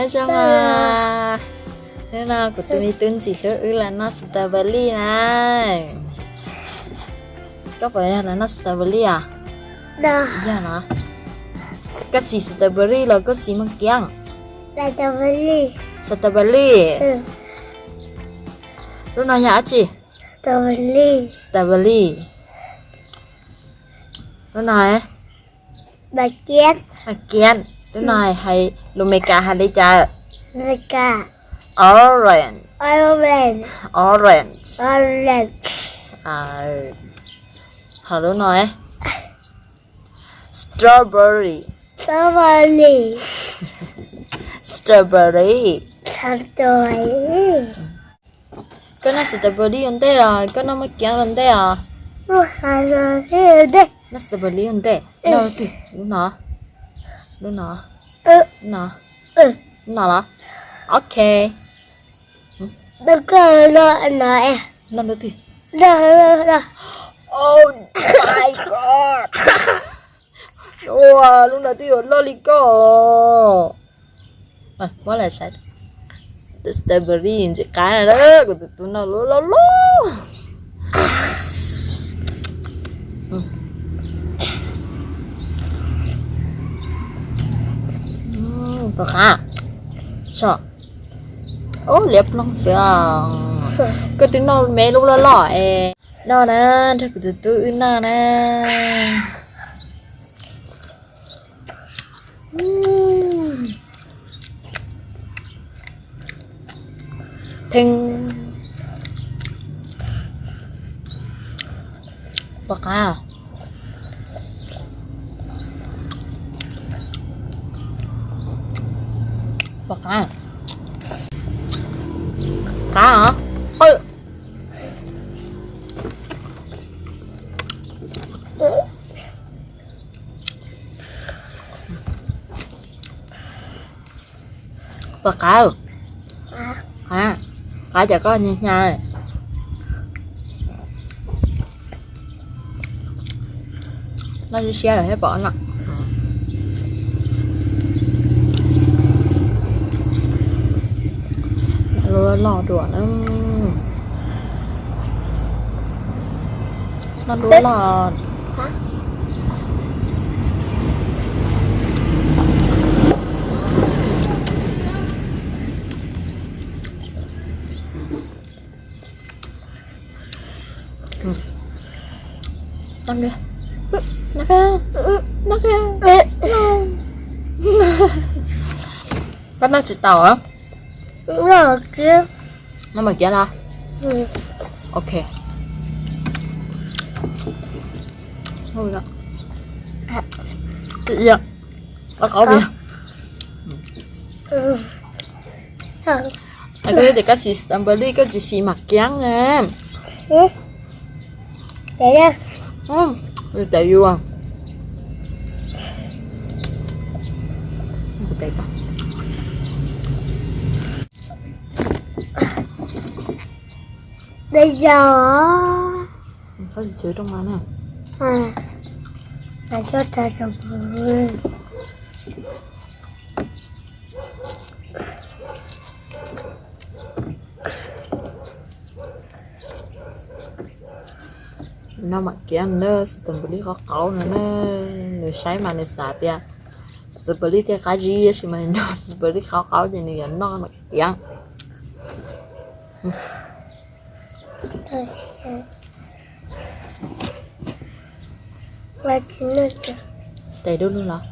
Zoo a. Hnub no kuv tus me tub ntxim hlub wb los noj strawberry na. Koj puas yog los noj strawberry os? Yog los? Koj xis strawberry los koj xis maj kiab? Strawberry. Lub no yog dab tsi? Strawberry. Lub no? Maj kiab. Lub no hais, lus Meskas hais li cas? Orange. Orange. Ho lub no? Strawberry. Strawberry. Strawberry. Koj noj strawberry ua ntej los koj noj maj kiab ua ntej os? Noj strawberry ua ntej. Noj lub twg? Lub no? Lub no? Lub no? Lub no los? Ok. Noj lub twg? Oh my God. Ua, lub no twb yuav loj li koj. Muab lam saib. Strawberry ntxim qab na, kuv tus tub noj loj loj loj. Puas qab? Liab ploog xwb os. Koj twb noj me lub loj loj es. Noj na, nrog kuv tus tub wb noj na. Theej. Puas qab? Puas qab? Qab os. Puas qab? Qab, qab ces koj nyas nyas. Noj siab siab los thiab pom no. Loj loj dua na. Noj dua loj. Koj noj tsis tau. Noj mas kiab los? Ok. Qab qab. Koj tias koj xis strawberry, koj tsis xis mas kiab na. Tes yuav. Txhob tsis tshwv rooj no na. Noj mam kiab na, strawberry qab qab no na. Nws saib mas nws xav tias strawberry thiaj qab zib, tab sis mas nws noj strawberry qab qab ces nws yuav noj mam kiab. Tes dub lug los?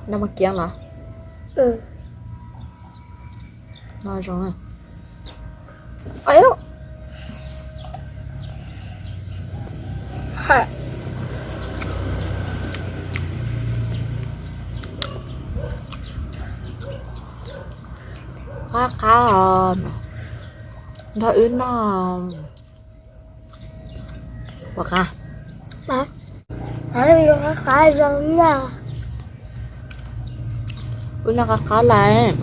Noj mas kiab los? Noj zoo. Qab qab os, nrog wb noj. Puas qab? Qab qab zoo na. Wb noj qab qab lawm.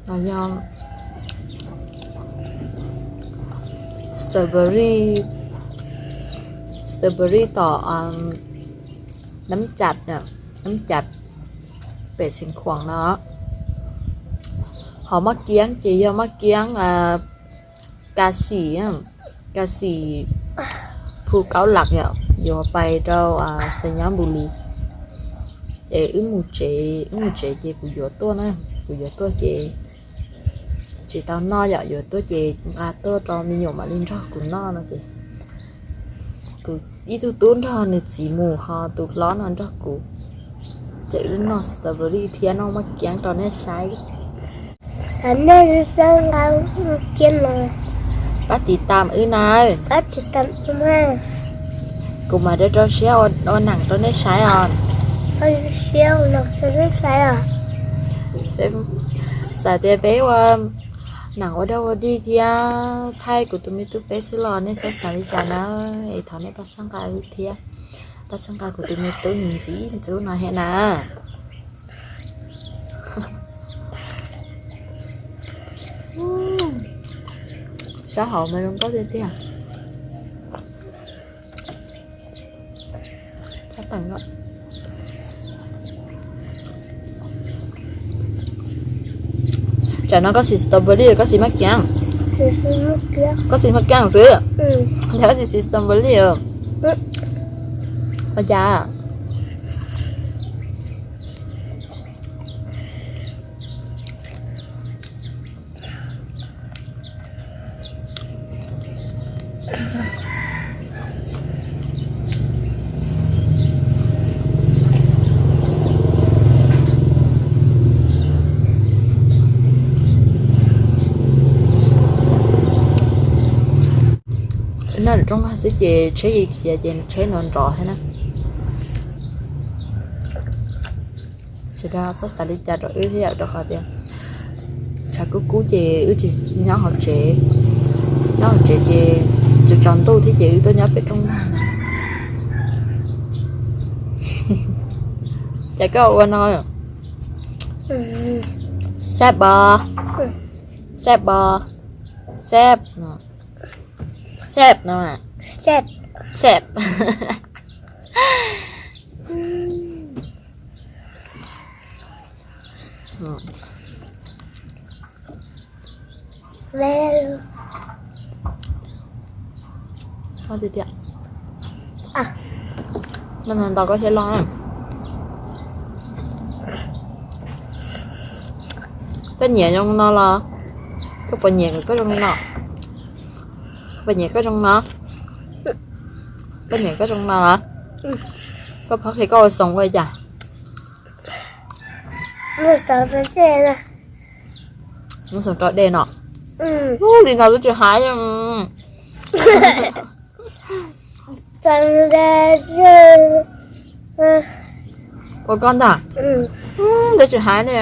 Yog strawberry, strawberry tom nab cas, nab cas pem Xeev Khuam no. Ho maj kiab ces yog maj kiab ka xim, ka xim phu kaub lam yom, yuav pais rau Xais Nyab Npus Lis. Es wb mus tsev, wb mus tsev ces kuv yuav tuaj na, kuv yuav tuaj ces tsis tau noj yom, yuav tuaj ces nqa tuaj rau me nyuam mam li nrog kuv noj no ces kuv ib tug tub nrog nws txiv mus ho tus hlob no nrog kuv. Ces wb noj strawberry thiab noj maj kiab rau nej saib. Xav nej xav nqa kiab no, pab tiv tam wb na, pab tiv tam. Kuv mam rau rau siab ua neem rau nej saib os. Siab ua neem rau nej saib os. Xav tias peb ua neem ua dog ua dig thiab thaij kuv tus me tub peb xwb los nej xav xav li cas na, es thov nej pab txhawb nqa wb thiab, pab txhawb nqa kuv tus me tub ntxim ntxub no thiab na. Sab hauv mas zoo nkauj tiag tiag. Tsam no koj xim strawberry, koj xim maj kiab? Koj xim maj kiab xwb, koj tsis xim strawberry os? Ua cas? Noj rooj vag xwb ces tsheb khiav ces tsheb no nrov thiab na. Sawv daws txhob xav li cas rau wb thiab yom, rau qhov tias tshav kub kub ces wb tsis nyob hauv tsev, nyob hauv tsev ces tsaus tsaus ntuj thiab ces wb tuaj nyob pem rooj vag no. Ces koj ua no, sab bos, sab bos, sab, sab no, sab. Tiag tiag. Noj noj ntaus koj thiaj loj. Koj nyiam zoo no los? Koj puas nyiam koj zoo no? Koj puas nyiam koj zoo no? Koj nyiam koj zoo no los? Koj phob qhia koj ua xoom ua cas? Ua xoom rau dej no. Ub, li no twb tsis hais. Ua koj ntag. Twb tsis hais li.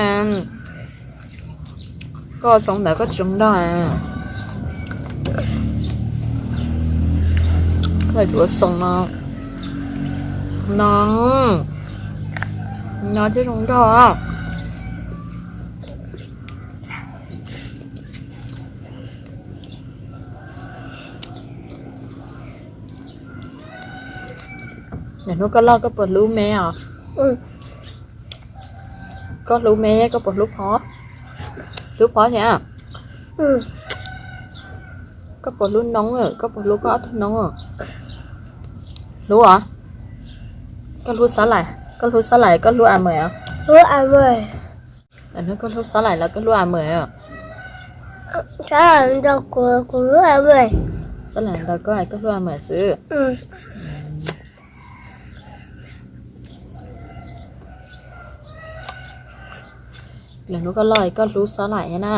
Koj ua xoom ntawd koj tsis zoo nraug. Koj tsuas ua xoom no, no, no thiaj zoo nraug. Hnub koj loj koj puas hlub me os? Koj hlub me, koj puas hlub phob? Hlub phob thiab. Koj puas hlub noob, koj puas hlub koj ob tug noob? Hlub os. Koj hlub Xab Laim, koj hlub Xab Laim, koj hlub A Mawm os? Hlub A Mawm. Hnub koj hlub Xab Laim los koj hlub A Mawm? Xab Laim ntaus kuv, kuv hlub A Mawm. Xab Laim ntaus koj, koj hlub A Mawm xwb. Lwm hnub koj loj koj hlub Xab Laim thiab na.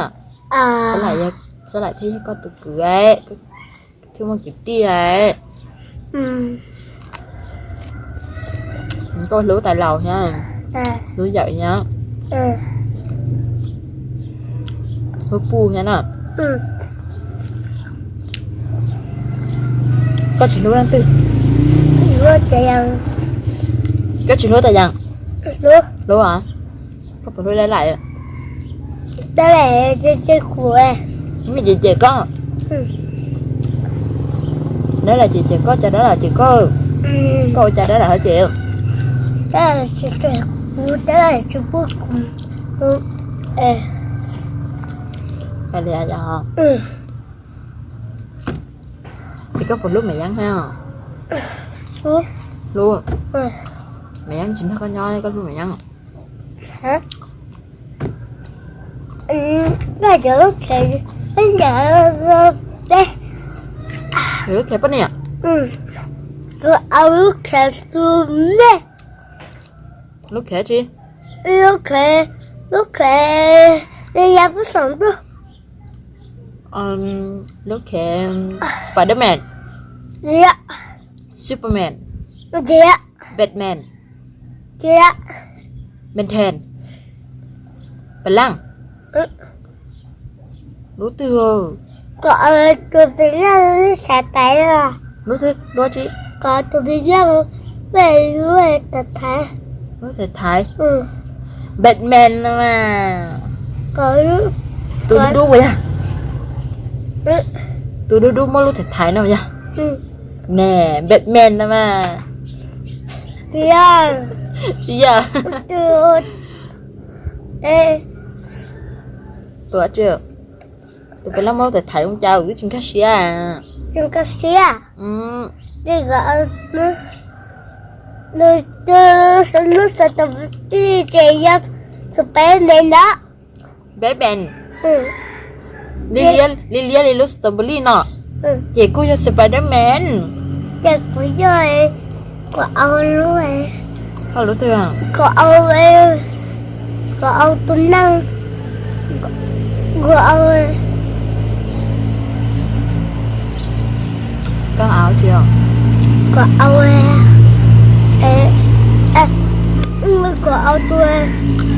Xab Laim, Xab Laim thiaj yog koj tus kwv, thiaj muaj kwv tij. Koj hlub tais laus thiab, hlub yawm thiab, hlub puj thiab na. Koj tsis hlub leej twg? Koj tsis hlub Tais Yas? Hlub os. Koj puas hlub Lab Laim? Dab laug cem cem kuv. Mej cem cem koj? Dab laug cem cem koj, cas dab laug cem koj? Koj ua cas dab laug ho cem? Dab laug tsis cem kuv, dab laug tsis pub kuv. Ces koj puas hlub Maiv Yeeb thiab? Hlub. Maiv Yeeb tsis nrog koj nyob, koj hlub Maiv Yeeb? Koj cov lub khev, peb ncaim peb, lub khev poj niam, kuv au lub khev tus me. Lub khev tsi? Lub khev, lub khev li yam pub xoom ntuj. Lub khev Spider-Man, Superman, Batman, Benten, Palaaj. Lub twg? Kom tus Palaaj lub xaiv thaiv. Lub twg? Lub tsi? Kom tus Palaaj lub xaiv thaiv. Lub xaiv thaiv? Batman no mas. Tus dub dub puas yog? Tus dub dub muab lub xaiv thaiv no yog? Ne, Batman no mas. Tsis yog. Tus, tus Palaaj muab lub xaiv thaiv zoo cas wb tsis nkag siab. Tsis nkag siab. Lub xaiv thaiv ces yog tus Batman ntawd. Batman. Li liab li lub strawberry no, ces kuj yog Spider-Man. Ces kuv yog, kuv au lub, koj lub twg? Kuv au, kuv au tus neeg, kuv au, koj au tsi? Kuv au, kuv au tus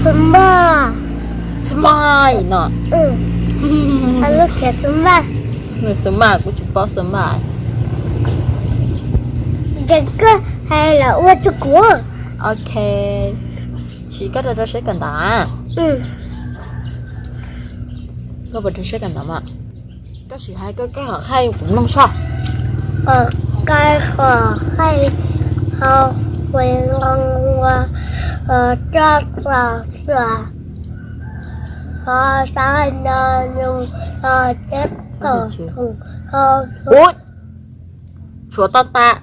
Smile. Smile no. Lub khev Smile. Nws Smile kuv tsis paub Smile. Ces koj hais los ua rau kuv. Ok. Tsis, koj rau rau siab kawm ntawv. Koj puas rau siab kawm ntawv mas? Koj sim hais koj, koj hom hais kuv mloog soj. Koj hom hais, hau, hu, nqo, ua, tso, xo, xua, ho, xa, no, nu, ho, teb, ko, hu, ho, hu, tshuav to tas.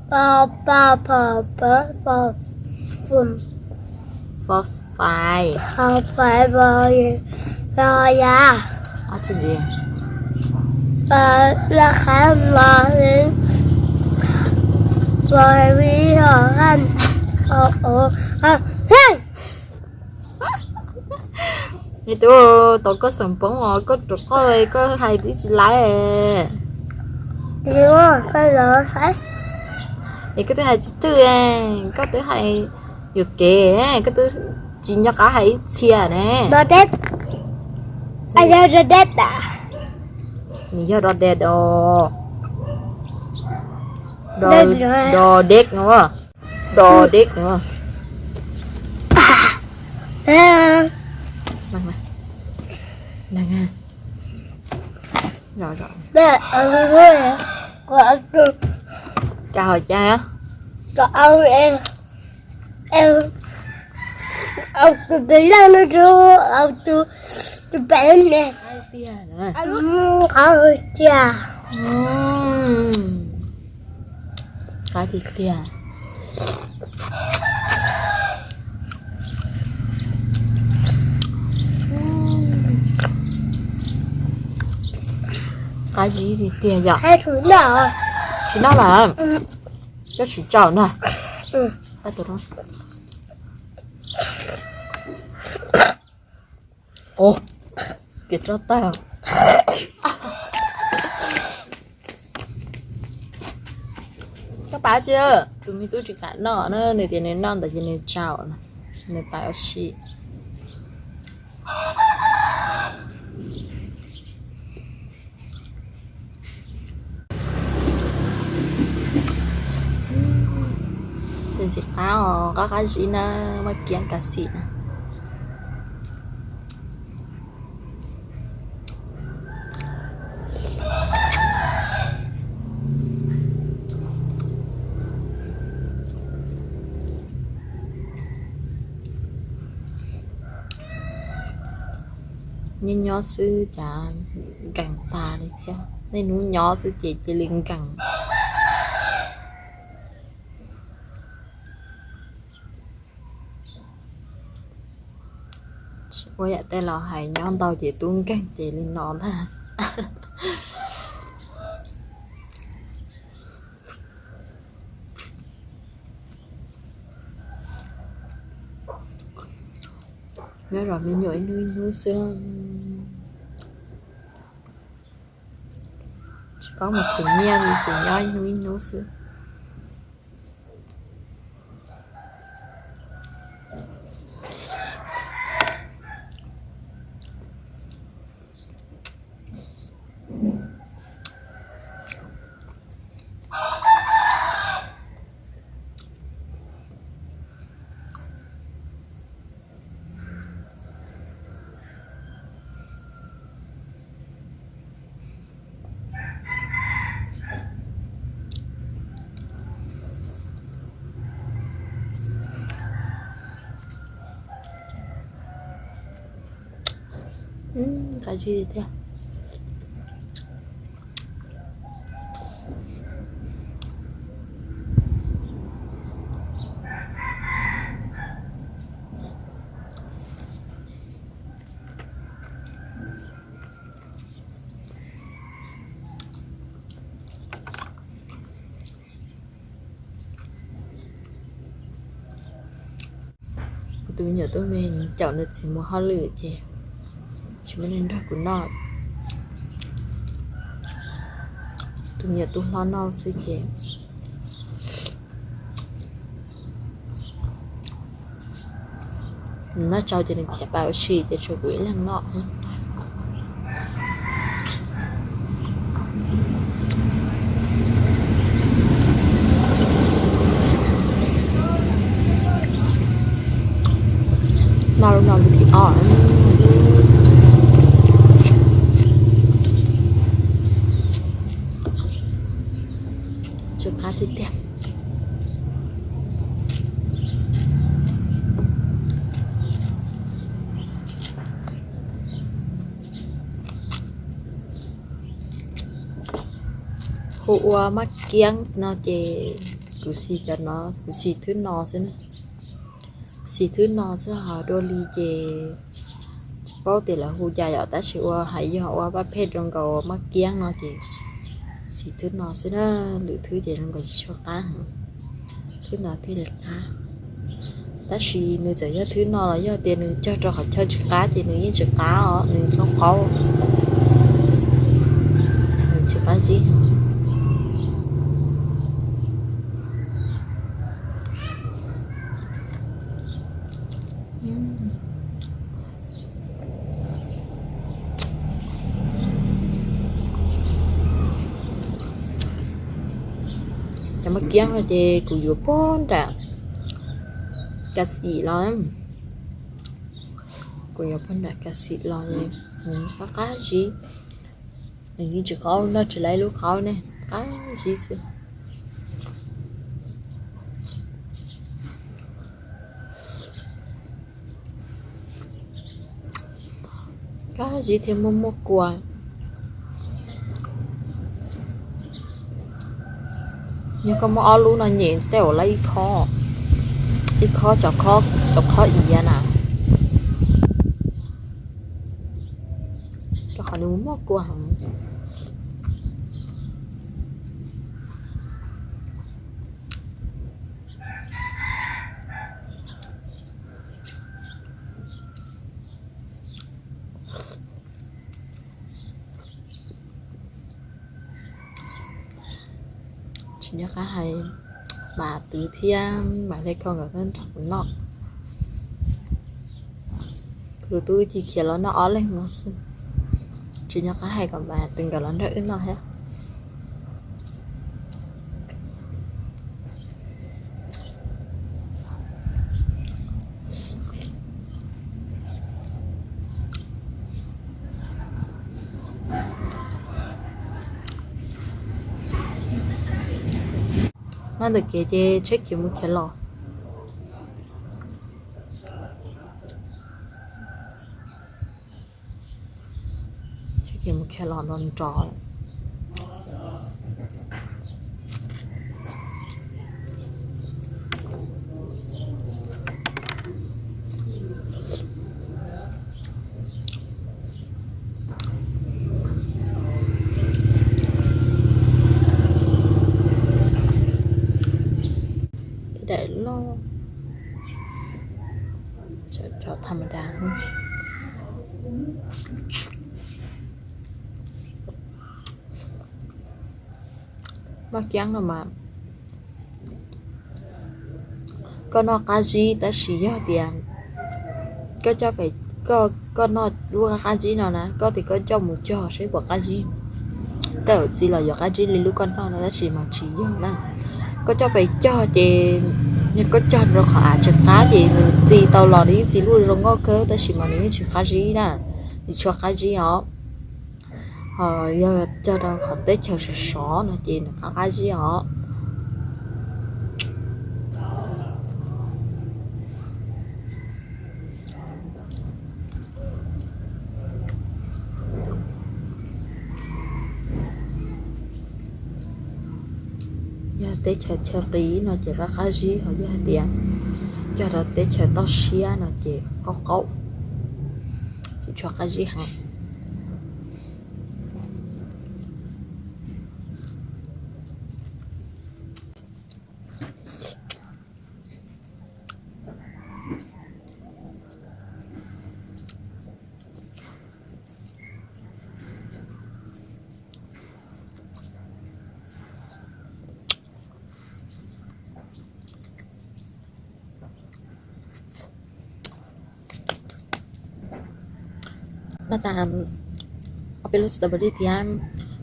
Po, pa, pho, pov, fo, fo, fais, fo, fais, fo, fo, ya, lo, kha, lo, li, lo, vi, ho, han, ho, o, ha, heej. Me tub, tau koj xeem Hmoob os, koj rov qoj koj hais twb tsis laib. Es koj twb hais tsis twg, koj twb hais yuam kev, koj twb tsis nco qab hais ib txhia ne. Nws yog do de do, do dej no, do dej no. Cas hais cas? Au tus pem laj no rau au tus pem ne. Qab tiag. Qab tiag tiag. Qab zib tiag tiag yom. Tsis noj lawm. Koj tsis tsaum ntag. Ua, tias roj tag. Koj pab tsi, tus me tub tsis kam noj na, nws tias nws noj ntawd ces nws tsaum, nws pab ua si. Tus ntxim qab os, qab qab zib na, muaj kiab kas xim na. Nyob nyob xwb cas nkees tas li thiab, niaj hnub nyob xwb ces cia li nkees. Ua yam tej laus hais nyob ntau ces tub nkeeg ces li no ntag. Nyob zov me nyuam ib hnub ib hnub xwb, tsis paub mus khwv nyiaj li ces nyob ib hnub ib hnub xwb. Qab zib tiag. Kuv tus me nyuam tub me caum nws txiv mus hauj lwm ces tsis muaj neeg nrog kuv noj. Tus me nyuam tub hlob noj xwb ces nws noj tsau ces nws khiav pais ua si ces tshuav kuv ib leeg noj. Noj lub no lub thib ob. Tsw qab tiag tiag. Hu ua maj kiab no ces kuv xis cov no, kuv xis thwb no xwb na. Xis thwb no xwb ho dua li ces tsis paub tias lawv hu cas yom, tab sis ua hais yog ua paj phej rau nkaus maj kiab no ces xis thwb no xwb na, lwm thwb ces zoo nkaus tsis tshua qab heev. Thwb no thiaj li qab. Tab sis nws txawm yog thwb no los yog tias nws cog rau qhov chaw tsis qab ces nws yeej tsis qab os, nws qaub qaub, nws tsis qab zib heev. Cov maj kiab no ces kuv yuav puag nram Kav Xim los, kuv yuav puag nram Kav Xim los, qab qab zib. Nws yeej tsis qaub, noj tsis laib lub qaub ne, qab zib xwb. Qab zib thiab muaj muaj kua. Yog koj muab ob lub no nyem tej zaum laib ib khob, ib khob cov khob, cov khob iav na, rau qhov nws muaj kua heev. Tsis nco qab hais, Mam Twv thiab Mam Hle Kho nkawd nrog kuv noj. Kuv twb cia khiav los noj ob leeg no xwb, tsis nco qab hais kom Mam Twv nkawd los nrog wb noj thiab. Noj ntawm kev ces tsheb khiav mus khiav los. Ces mus kiag los nrov nrov. Daim loj, tham ma da. Maj kiab no mas koj noj qab zib, tab sis yog tias koj coj pem, koj noj lub qab zib no na, koj tias koj coj mus cog seb puas qab zib, tej zaum txiv los yuav qab zib li lub koj noj no, tab sis mas tsis yog na. Koj coj pem cog ces, yog koj cog rau qhov av tsis qab ces nws txi tau los nws yeej txi lub zoo nkauj kawg, tab sis mas nws yeej tsis qab zib na, nws tsis qab zib os. Ho yog cog rau qhov teb chaws sov sov no ces nws qab qab zib os. Yog teb chaws chaw qis no ces qab qab zib, ho yog hais tias cog rau teb chaws toj siab no ces qaub qaub, tsis tshua qab zib heev. Noj tas ob peb lub strawberry thiab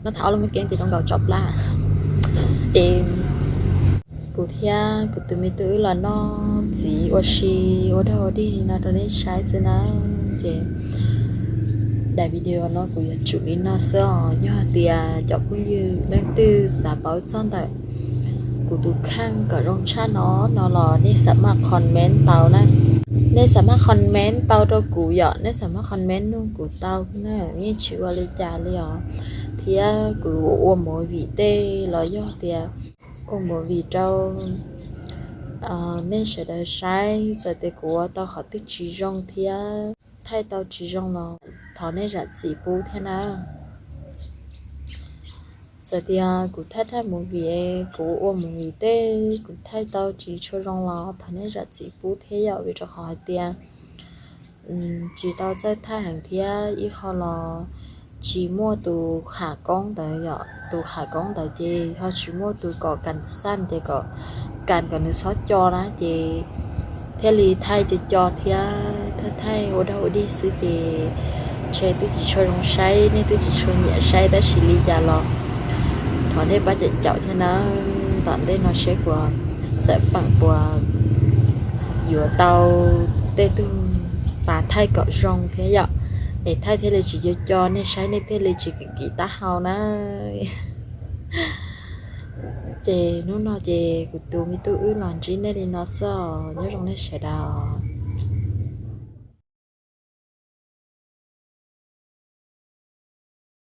noj tas ob lub me keeb tim zoo nkaus tso plab. Ces kuv thiab kuv tus me tub wb los noj ntxiv ua si ua dog ua dig li no rau nej saib xwb na. Ces daim video no kuv yuav tsum li no xwb os. Yog tias cov phooj ywg leej twg xav paub txog ntawm kuv tus kheej kom zoo tshaj no no los nej xam maj comment tau na. Nej xam maj comment tau rau kuv yom, nej xam maj comment nug kuv tau na, yeej tsis ua li cas li os. Thiab kuv ua movie tej los yog tias ua movie rau nej sawv daws saib, txawm tias kuv ua tau qhov twg tsis zoo thiab thaij tau tsis zoo los thov nej zam txim pub thiab na. Txawm tias kuv thaij thaij movie, kuv ua movie tej kuv thaij tau tsis tshua zoo los thov nej zam txim pub thiab yom, vim rau qhov hais tias tsis tau txawj thaij heev thiab ib qho los tsis muaj tus kham koob ntawd yom, tus kham koob ntawd ces ho tsis muaj tus kom kas xaj ces kom kas kom nws txhob co na ces thiaj li thaij co co thiab thaij thaij ua dog ua dig xwb ces ntshe twb tsis tshua zoo saib, nej twb tsis tshua nyiam saib tab sis li cas los thov nej pab caum caum thiab nawb. Tom ntej no seb puas txawm peem puas yuav tau tej tug pas thaij kom zoo thiab yom, es thaij thiaj li tsis co co, nej saib nej thiaj li tsis kim kim taub hau na. Ces hnub no ces kuv tus me tub wb los ntsib nej li no xwb os, nyob zoo nej sawv daws.